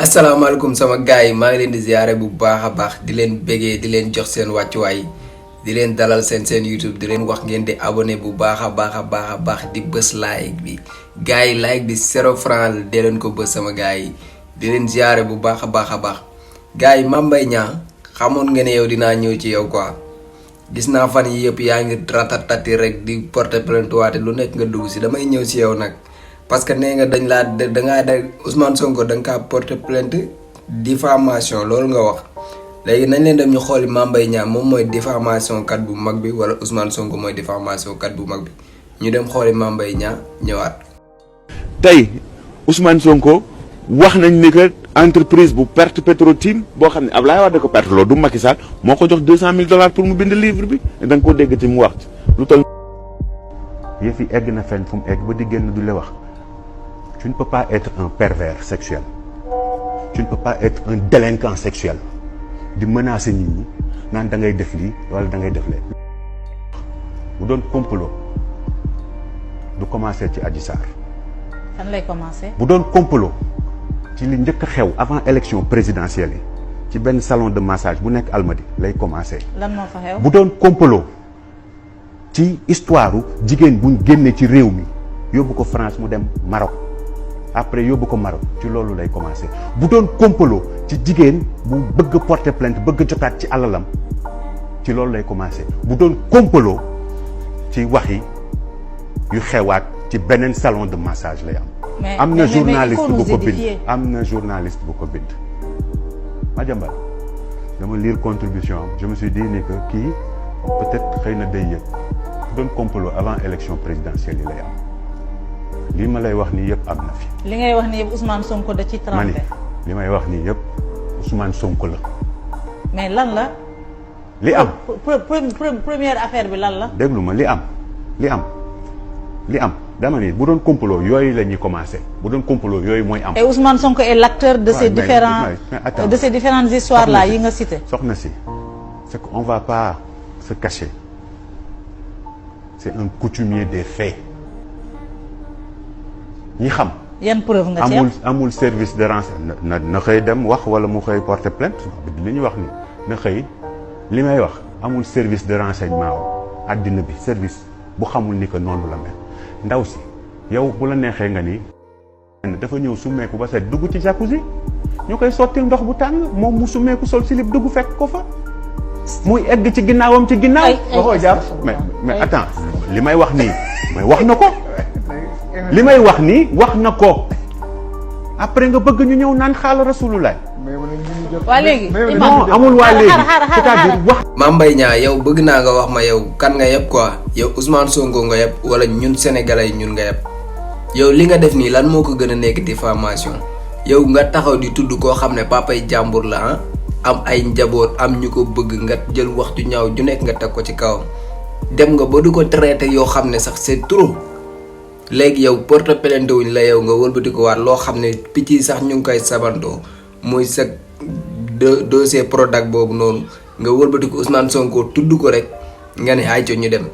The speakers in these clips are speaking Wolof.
asalaamaaleykum sama gars yi maa ngi leen di ziare bu baax a baax di leen bégee di leen jox seen wàccuwaay di leen dalal seen YouTube di leen wax ngeen di abonné bu baax a baax di bës like bi gars yi like bi 0 franc la dee leen ko bës sama gars yi di leen ziare bu baax a baax gars yi Mame Mbaye Niang xamoon nga ne yow dinaa ñëw ci yow quoi gis naa fan yi yëpp yaa ngi ratatati rek di porter plainte waate lu nekk nga dugg si damay ñëw si yow nag. parce que nee nga dañ laa dangaa da Ousmane Sonko da nga kaa porter plainte diffamation loolu nga wax léegi nañ leen dem ñu xooli Mame Mbaye Niang moom mooy diffamation kat bu mag bi wala Ousmane Sonko mooy diffamation kat bu mag bi ñu dem xooli Mame Mbaye Niang ñëwaat. tey Ousmane Sonko wax nañ ni que entreprise bu perte Petro-Tim boo xam ne Ablaye Wade ko perte loolu du Macky Sall moo ko jox $200,000 pour mu bind livre bi da nga ko dégg ci mu wax lu toll. yëf yi egg na fenn fu mu egg ba di génn du la wax. Tu ne peux pas être un pervers sexuel. Tu ne peux pas être un délinquant sexuel. di menacer nit ñi naan da ngay def lii wala da ngay def lee. bu doon complot du commencer ci Adji Sarr. fan lay commencer. bu doon complot ci li njëkk a xew avant élection présidentielle yi ci benn salon de massage bu nekk Almadi lay commencer. lan moo fa xew. bu doon complot ci histoire jigéen buñ génne ci réew mi yóbbu ko France mu dem Maroc. après yóbbu ko Maroc ci loolu lay commencé bu doon complot ci jigéen bu bëgg porter plainte bëgg jotaat ci alalam ci loolu lay commencé bu doon complot ci wax yi yu xewaat ci beneen salon de massage lay am. am na journaliste bu ko bind am na journaliste bu ko bind. Madiambal dama lire contribution am je me suis dit ni que kii peut-être xëy na day yëg bu doon complot avant élection présidentielle yi lay am. li ma lay wax nii yëpp am na fi. li ngay wax nii yëpp Ousmane Sonko da ci trempé. mani li may wax nii yëpp Ousmane Sonko la. mais lan la. li am première affaire bi lan la. déglu ma li am dama ni bu doon complot yooyu la ñuy commencé bu doon complot yooyu mooy am. et Ousmane Sonko est l'acteur de ces différentes histoires là yi nga cité. soxna si c'est qu'on va pas se cacher c'est un coutumier des faits. ñi xam. yan preuve nga ci amul service de renseignement na xëy dem wax wala mu xëy porter plainte li ñu wax ni na xëy li may wax amul service de renseignement àddina bi service bu xamul ni que noonu la mel ndaw si yow bu la neexee nga ni dafa ñëw summeeku ba set dugg ci jacuzzi ñu koy sottil ndox bu tàng moom mu summeeku sol slip dugg fekk ko fa muy egg ci ginnaawam ci ginnaaw waxoo jàpp mais attends li may wax nii mais wax na ko li may wax nii wax na ko après nga bëgg ñu ñëw naan xaala rasulullah. waa léegi non amul waa léegi c'est-à-dire wax. Mame Mbaye Niang yow bëgg naa nga wax ma yow kan nga yeb quoi yow Ousmane Sonko nga yeb wala ñun sénégalais yi ñun nga yeb yow li nga def nii lan moo ko gën a nekk diffamation yow nga taxaw di tudd koo xam ne papay jàmbur la am ay njaboot am ñu ko bëgg nga jël wax ju ñaaw ju nekk nga teg ko ci kawam dem nga ba du ko traité yoo xam ne sax c'est trop. léegi yow porte plainte wuñ la yow nga wëlbati ko waat loo xam ne picc yi sax ñu ngi koy sabantoo muy sa dossier Prodac boobu noonu nga wëlbati ko Ousmane Sonko tudd ko rek nga ne ayco ñu dem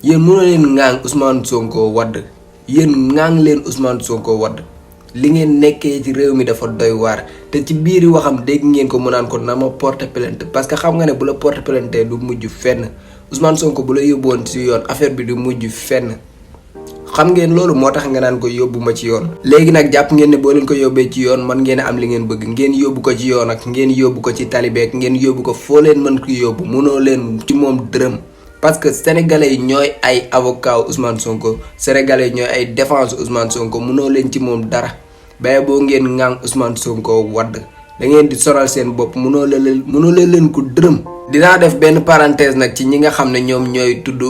yéen mënoo leen ŋaang Ousmane Sonko wadd yéen ŋaang leen Ousmane Sonko wadd li ngeen nekkee ci réew mi dafa doy waar te ci biiri waxam dégg ngeen ko mu naan ko na ma porte plainte parce que xam nga ne bu la porte plainte du mujj fenn Ousmane Sonko bu la yóbboon ci yoon affaire bi du mujj fenn. xam ngeen loolu moo tax nga naan ko yóbbu ma ci yoon léegi nag jàpp ngeen ne boo leen ko yóbbee ci yoon man ngeen am li ngeen bëgg ngeen yóbbu ko ci yoon ak ngeen yóbbu ko ci talibeek ngeen yóbbu ko foo leen mën ko yóbbu mënoo leen ci moom dërëm parce que sénégalais yi ñooy ay avocat Ousmane Sonko sénégalais yi ñooy ay défense Ousmane Sonko mënoo leen ci moom dara baye boo ngeen ŋaang Ousmane Sonko wadd da ngeen di soral seen bopp mënoo leen ko dërëm. dinaa def benn parenthèse nag ci ñi nga xam ne ñoom ñooy tudd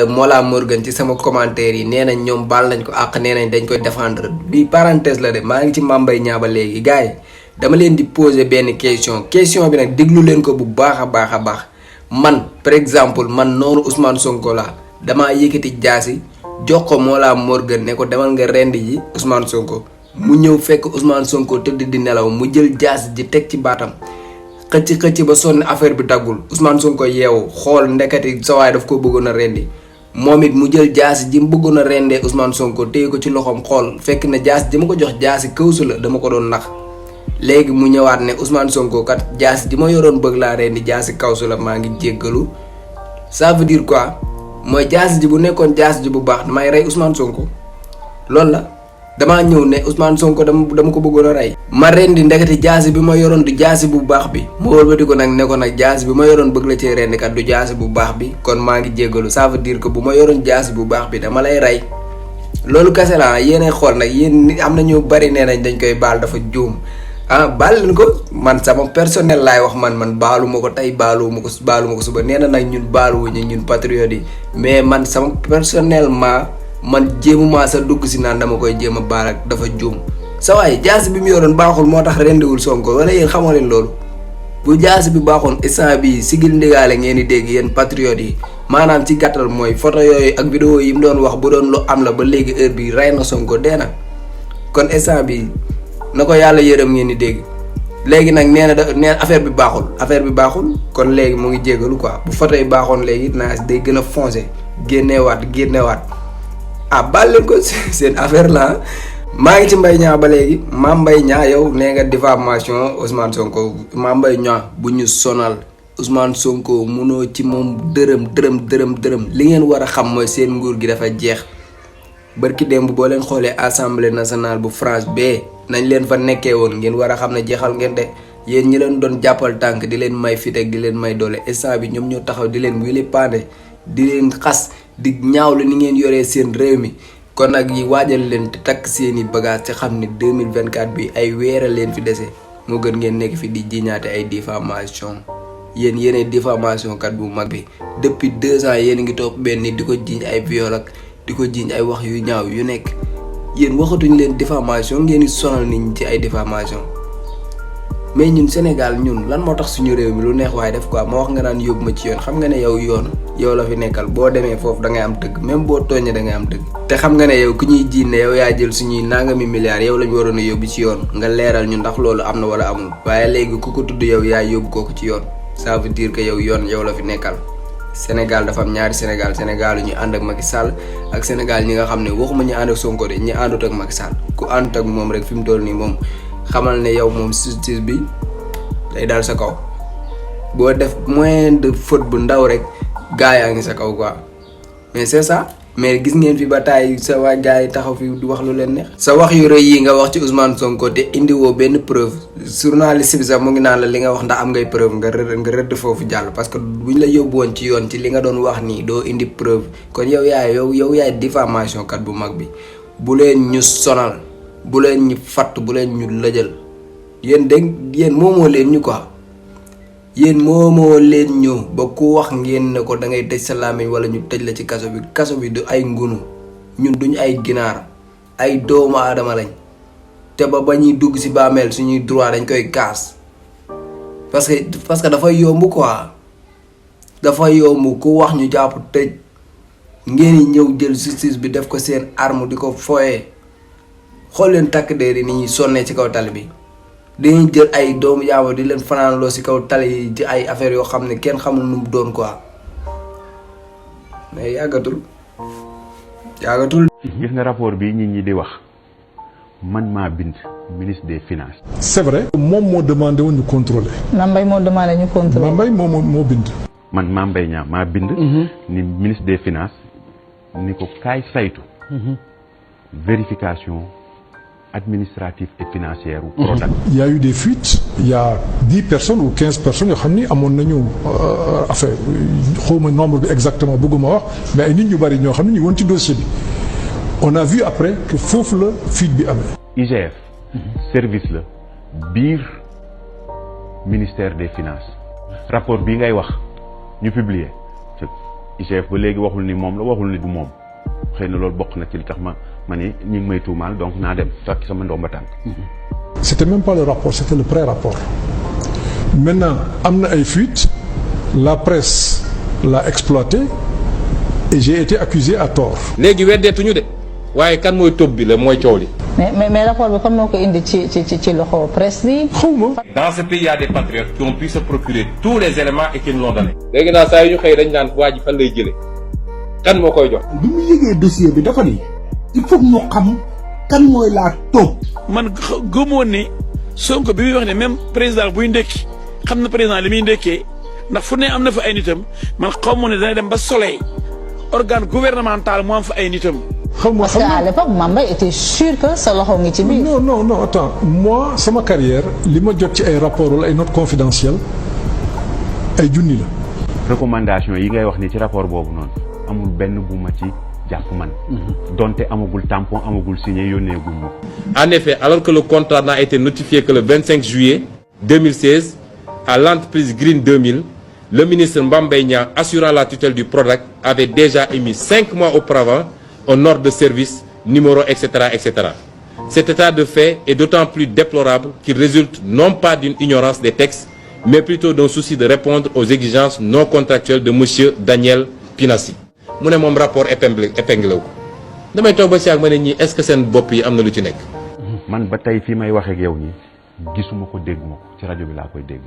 Mollah Morgun ci sama commentaire yi nee nañ ñoom baal nañ ko àq nee nañ dañ koy défendre bi parenthèse la de maa ngi ci Mame Mbaye Niang ba léegi gars yi dama leen di poser benn question bi nag déglu leen ko bu baax a baax man par exemple man noonu Ousmane Sonko la damaa yëkkati jaasi jox ko Mollah Morgun ne ko demal nga rendi ji Ousmane Sonko mu ñëw fekk Ousmane Sonko tëdd di nelaw mu jël jaasi ji teg ci baatam. xëcc ba sonn affaire bi daggul Ousmane Sonko yeewu xool ndekati sawaay daf ko bëggoon a rendi moom it mu jël jaasi ji mu bëggoon a rendee Ousmane Sonko téye ko ci loxoom xool fekk na jaasi ji ma ko jox jaasi këwsu la dama ko doon nax léegi mu ñëwaat ne Ousmane Sonko kat jaasi ji ma yoroon bëgg laa rendi jaasi kawsu la maa ngi jéggalu ça veut dire quoi mooy jaasi ji bu nekkoon jaasi ji bu baax damay rey Ousmane Sonko loolu la damaa ñëw ne Ousmane Sonko dama ko bëggoon a rey. ma rendi ndekete jaasi bi ma yoroon du jaasi bu baax bi ma wëlbati ko nag ne ko nag jaasi bi ma yoroon bëgg la cee rendi kat du jaasi bu baax bi kon maa ngi jéggalu ça veut dire que bu ma yoroon jaasi bu baax bi dama lay rey. loolu kese la yéenay xool nag yéen am na ñu bari nee nañ dañ koy baal dafa juum baal leen ko man sama personnel laay wax man baalu ma ko tey baalu ma ko suba nee na nag ñun baaluwuñu ñun patriotes yi mais man sama personnellement man jéemuma sa dugg si naan dama koy jéem a baal ak dafa juum sa waay jaasi bi mu yoroon baaxul moo tax rendiwul Sonko wala yéen xamoo leen loolu bu jaasi bi baaxoon instant bi sigil ndigaale ngeen di dégg yéen patriotes yi maanaam ci gàttal mooy photo yooyu ak vidéo yi mu doon wax bu doon lu am la ba léegi heure bi rey na Sonko dee na kon instant bi na ko yàlla yërëm ngeen di dégg léegi nag nee na affaire bi baaxul kon léegi mu ngi jégalu quoi bu photo yi baaxoon léegi naa day gën a foncé génneewaat baal leen ko seen affaire la maa ngi ci Mbaye Niang ba léegi Mame Mbaye Niang yow nee nga diffamation Ousmane Sonko Mame Mbaye Niang bu ñu sonal Ousmane Sonko munoo ci moom dërëm li ngeen war a xam mooy seen nguur gi dafa jeex barki démb boo leen xoolee assemblée nationale bu France bee nañ leen fa nekkee woon ngeen war a xam ne jeexal ngeen de yéen ñi leen doon jàppal tànk di leen may fit ak di leen may doole instant bi ñoom ñoo taxaw di leen wili pande di leen xas di ñaawlu ni ngeen yoree seen réew mi kon nag yi waajal leen te takk seeni bagage te xam ne 2024 bi ay weeral leen fi dese moo gën ngeen nekk fi di jiñaate ay diffamation yéen yéenay diffamation kat bu mag bi depuis 2 ans yéen ngi topp benn nit di ko jiiñ ay viol ak di ko jiiñ ay wax yu ñaaw yu nekk yéen waxatuñ leen diffamation ngeen di sonal nit ñi ci ay diffamation mais ñun Sénégal ñun lan moo tax suñu réew mi lu neex waaye def quoi ma wax nga naan yóbbu ma ci yoon xam nga ne yow la fi nekkal boo demee foofu da ngay am dëgg même boo tooñee da ngay am dëgg te xam nga ne yow ku ñuy jiin ne yow yaa jël suñuy nangami milliards yow lañ waroon a yóbbu ci yoon nga leeral ñu ndax loolu am na wala amul waaye léegi ku ko tudd yow yaa yóbbu kooku ci yoon ça veut dire que yow la fi nekkal Sénégal dafa am ñaari Sénégal ñu ànd ak Macky Sall ak Sénégal ñi nga xam ne waxuma ñu ànd ak Sonko de ñi àndut ak Macky Sall ku àndut ak moom rek fi mu toll nii moom xamal ne yow moom justice bi day daal sa kaw boo def moyen de faute bu ndaw rek gaa yaa ngi sa kaw quoi mais c'est ça mais gis ngeen fi ba taay sa waa gaa yi taxaw fi du wax lu leen neex. sa wax yu rëy yi nga wax ci Ousmane Sonko te indiwoo benn preuve journaliste bi sax mu ngi naan la li nga wax ndax am ngay preuve nga rëdd foofu jàll parce que buñ la yóbbu woon ci yoon ci li nga doon wax nii doo indi preuve kon yow yaay diffamation kat bu mag bi bu leen ñu sonal. bu leen ñu fatt bu leen ñu lëjal yéen moomoo leen ñu quoi yéen moomoo leen ñu ba ku wax ngeen ne ko da ngay tëj sa làmmiñ wala ñu tëj la ci kaso bi du ay ngunu ñun duñu ay ginaar ay doomu aadama lañ te ba ñuy dugg ci bàmmeel suñuy droit dañ koy kaas parce que dafa yomb quoi dafa yomb ku wax ñu jàpp tëj ngeen ñëw jël justice bi def ko seen arme di ko foyee xool leen takk deer yi ni ñuy sonnee ci kaw tali bi dañuy jël ay doomu yaama di leen fanaanloo ci kaw tali yi ci ay affaires yoo xam ne kenn xamul nu mu doon quoi mais yàggatul. gis nga rapport bi nit ñi di wax man maa bind ministre des finances. c'est vrai. moom moo demandé woon ñu contrôler. Mame Mbaye moo demandé ñu contrôler. Mame Mbaye moo bind. man Mame Mbaye Niang maa bind. ni ministre des finances ni ko kaay saytu. vérification administrative et financière ou Prodac. Il y a eu des fuites. Il y a 10 personnes ou 15 personnes yoo xam ni amoon nañu affaire xawma nombre bi exactement bëgguma wax mais ay nit ñu bari ñoo xam ne ñu woon ci dossier bi. On a vu après que foofu la fuite bi amee. IGF. service la biir ministère des finances. rapport bii ngay wax ñu publier IGF ba léegi waxul ni moom la waxul ni du moom xëy na loolu bokk na ci li tax ma ni ñu ngi may tuumaal donc naa dem takk sama ndomba tànk. C'était même pas le rapport, c'était le pré-rapport. Maintenant am na ay fuites la presse l'a exploité et j'ai été accusé à tort. léegi weddeetuñu de waaye kan mooy topp bi la mooy coow li. mais rapport bi kon moo ko indi ci loxo presse bi. xawma. Dans ce pays il y a des patriotes qui ont pu se procurer tous les éléments et qui nous l'ont donné. léegi naa saa yu ñu xëy dañ naan waa ji fan lay jëlee kan moo koy jox. bi mu yëgee dossier bi dafa ni il faut ñu xam kan mooy la topp. man gëmoon ne Sonko bi muy wax ne même président buy ndékki xam na président li muy ndékkee ndax fu ne am na fa ay nitam man xaw ma ne dana dem ba soleil organe gouvernemental mu am fa ay nitam. Parce qu'à l'époque Mamba était sûr que sa loxo ngi ci biir. non attends moi sama carrière li ma jot ci ay rapport wala ay notes confidentielles ay junni la. recommandation yi ngay wax ni ci rapport boobu noonu amul benn bu ma ci jàpp man. donte amagul tampon amagul signé yónneegul ma. En effet, alors que le contrat n'a été notifié que le 25 juillet 2016 à l'entreprise Green 2000, le ministre Mame Mbaye Niang, assurant la tutelle du PRODAC, avait déjà émis 5 mois auparavant un ordre de service, numéro, etc., etc. Cet état de fait est d'autant plus déplorable qu'il résulte non pas d'une ignorance des textes, mais plutôt d'un souci de répondre aux exigences non contractuelles de monsieur Daniel Pinassi. mu ne moom rapport épinglé wu ko damay toog ba si ak ma ne ñii est-ce que seen bopp yi am na lu ci nekk. man ba tey fii may wax ak yow nii gisuma ko dégg ma ko ci rajo bi laa koy dégg.